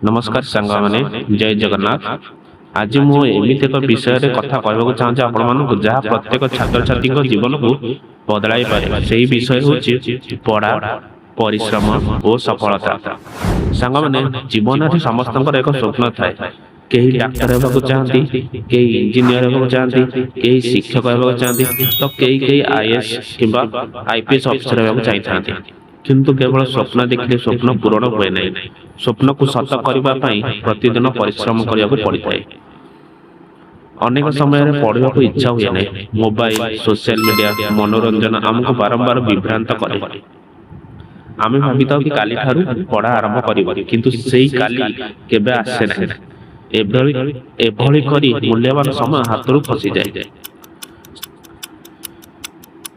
ନମସ୍କାର ସାଙ୍ଗମାନେ, ଜୟ ଜଗନ୍ନାଥ। ଆଜି ମୁଁ ଏମିତି ଏକ ବିଷୟରେ କଥା କହିବାକୁ ଚାହୁଁଛି ଆପଣମାନଙ୍କୁ, ଯାହା ପ୍ରତ୍ୟେକ ଛାତ୍ରଛାତ୍ରୀଙ୍କ ଜୀବନକୁ ବଦଳାଇ ପାରେ। ସେହି ବିଷୟ ହେଉଛି ପଢ଼ା, ପରିଶ୍ରମ ଓ ସଫଳତା। ସାଙ୍ଗମାନେ, ଜୀବନରେ ସମସ୍ତଙ୍କର ଏକ ସ୍ୱପ୍ନ ଥାଏ। କେହି ଡାକ୍ତର ହେବାକୁ ଚାହାନ୍ତି, କେହି ଇଞ୍ଜିନିୟର ହେବାକୁ ଚାହାନ୍ତି, କେହି ଶିକ୍ଷକ ହେବାକୁ ଚାହାନ୍ତି ତ କେହି କେହି ଆଇଏଏସ୍ କିମ୍ବା ଆଇପିଏସ୍ ଅଫିସର ହେବାକୁ ଚାହିଁଥାନ୍ତି। କିନ୍ତୁ କେବଳ ସ୍ୱପ୍ନ ଦେଖିଲେ ସ୍ୱପ୍ନ ପୂରଣ ହୁଏ ନାହିଁ। ସ୍ୱପ୍ନକୁ ସତ କରିବା ପାଇଁ ପ୍ରତିଦିନ ପରିଶ୍ରମ କରିବାକୁ ପଡ଼ିଥାଏ। ଅନେକ ସମୟରେ ପଢ଼ିବାକୁ ଇଚ୍ଛା ହୁଏ ନାହିଁ। ମୋବାଇଲ, ସୋସିଆଲ ମିଡିଆ, ମନୋରଞ୍ଜନ ଆମକୁ ବାରମ୍ବାର ବିଭ୍ରାନ୍ତ କରେ। ଆମେ ଭାବିଥାଉ କି କାଲିଠାରୁ ପଢ଼ା ଆରମ୍ଭ କରିବୁ, କିନ୍ତୁ ସେଇ କାଲି କେବେ ଆସେ ନାହିଁ। ଏଭଳି ଏଭଳି କରି ମୂଲ୍ୟବାନ ସମୟ ହାତରୁ ଖସିଯାଏ।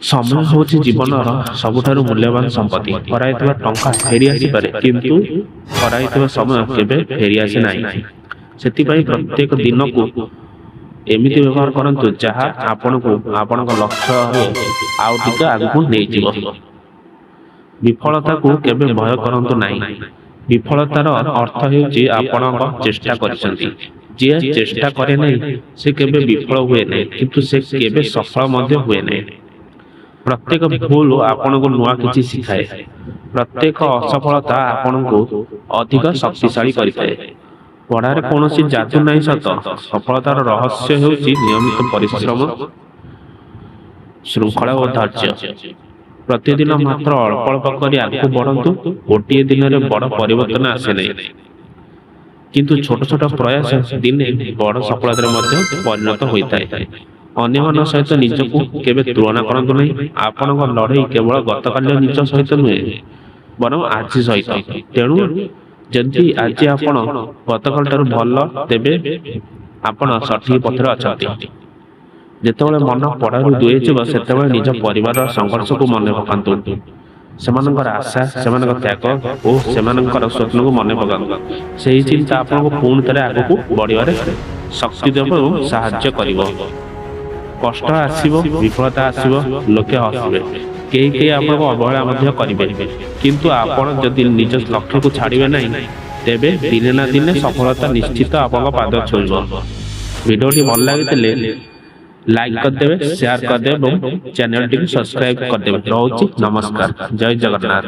ସମୟ ହେଉଛି ଜୀବନର ସବୁଠାରୁ ମୂଲ୍ୟବାନ ସମ୍ପତ୍ତି। ହରାଇଥିବା ଟଙ୍କା ଫେରି ଆସିପାରେ, କିନ୍ତୁ ହରାଇଥିବା ସମୟ କେବେ ଫେରିଆସେ ନାହିଁ। ସେଥିପାଇଁ ପ୍ରତ୍ୟେକ ଦିନକୁ ଏମିତି ବ୍ୟବହାର କରନ୍ତୁ, ଯାହା ଆପଣଙ୍କୁ ଆପଣଙ୍କ ଲକ୍ଷ୍ୟରେ ଆଉ ଟିକେ ଆଗକୁ ନେଇଯିବ। ବିଫଳତାକୁ କେବେ ଭୟ କରନ୍ତୁ ନାହିଁ। ବିଫଳତାର ଅର୍ଥ ହେଉଛି ଆପଣଙ୍କ ଚେଷ୍ଟା କରିଛନ୍ତି। ଯିଏ ଚେଷ୍ଟା କରେ ନାହିଁ, ସେ କେବେ ବିଫଳ ହୁଏ ନାହିଁ, କିନ୍ତୁ ସେ କେବେ ସଫଳ ମଧ୍ୟ ହୁଏ ନାହିଁ। ପ୍ରତ୍ୟେକ ଭୁଲ ଆପଣଙ୍କୁ ନୂଆ କିଛି ଶିଖାଏ। ପ୍ରତ୍ୟେକ ଅସଫଳତା ଆପଣଙ୍କୁ ଅଧିକ ଶକ୍ତିଶାଳୀ କରିଥାଏ। ପଢ଼ାରେ କୌଣସି ଯାଦୁ ନାହିଁ ସତ। ସଫଳତାର ରହସ୍ୟ ହେଉଛି ନିୟମିତ ପରିଶ୍ରମ, ଶୃଙ୍ଖଳା ଓ ଧୈର୍ଯ୍ୟ। ପ୍ରତିଦିନ ମାତ୍ର ଅଳ୍ପ ଅଳ୍ପ କରି ଆଗକୁ ବଢ଼ନ୍ତୁ। ଗୋଟିଏ ଦିନରେ ବଡ଼ ପରିବର୍ତ୍ତନ ଆସେ ନାହିଁ, କିନ୍ତୁ ଛୋଟ ଛୋଟ ପ୍ରୟାସ ଦିନେ ବଡ଼ ସଫଳତାରେ ମଧ୍ୟ ପରିଣତ ହୋଇଥାଏ। ଅନ୍ୟମାନଙ୍କ ସହିତ ନିଜକୁ କେବେ ତୁଳନା କରନ୍ତୁ ନାହିଁ। ଆପଣଙ୍କ ଲଢ଼େଇ କେବଳ ଗତକାଲିର ନିଜ ସହିତ ନୁହେଁ, ବରଂ ଆଜି ସହିତ। ତେଣୁ ଯଦି ଆଜି ଆପଣ ଗତକାଲି ଠାରୁ ଭଲ, ତେବେ ଆପଣ ସଠିକ ପଥରେ ଅଛନ୍ତି। ଯେତେବେଳେ ମନ ପଢ଼ାରୁ ଦୂରେଇଯିବ, ସେତେବେଳେ ନିଜ ପରିବାରର ସଂଘର୍ଷକୁ ମନେ ପକାନ୍ତୁ। ସେମାନଙ୍କର ଆଶା, ସେମାନଙ୍କର ତ୍ୟାଗ ଓ ସେମାନଙ୍କର ସ୍ୱପ୍ନକୁ ମନେ ପକାନ୍ତୁ। ସେହି ଚିନ୍ତା ଆପଣଙ୍କୁ ପୁଣି ଥରେ ଆଗକୁ ବଢ଼ିବାରେ ଶକ୍ତି ଦେବ ଏବଂ ସାହାଯ୍ୟ କରିବ। କଷ୍ଟ ଆସିବ, ବିଫଳତା ଆସିବ, ଲୋକେ ହସିବେ, କେହି କେହି ଆପଣଙ୍କୁ ଅବହେଳା ମଧ୍ୟ କରିବେ। କିନ୍ତୁ ଆପଣ ଯଦି ନିଜ ଲକ୍ଷ୍ୟକୁ ଛାଡ଼ିବେ ନାହିଁ, ତେବେ ଦିନେ ନା ଦିନେ ସଫଳତା ନିଶ୍ଚିତ ଆପଣଙ୍କ ପାଦ ଛୁଇଁବ। ଭିଡ଼ିଓଟି ଭଲ ଲାଗିଥିଲେ ଲାଇକ୍ କରିଦେବେ, ସେୟାର କରିଦେବେ ଏବଂ ଚ୍ୟାନେଲଟିକୁ ସବସ୍କ୍ରାଇବ କରିଦେବେ। ରହୁଛି, ନମସ୍କାର, ଜୟ ଜଗନ୍ନାଥ।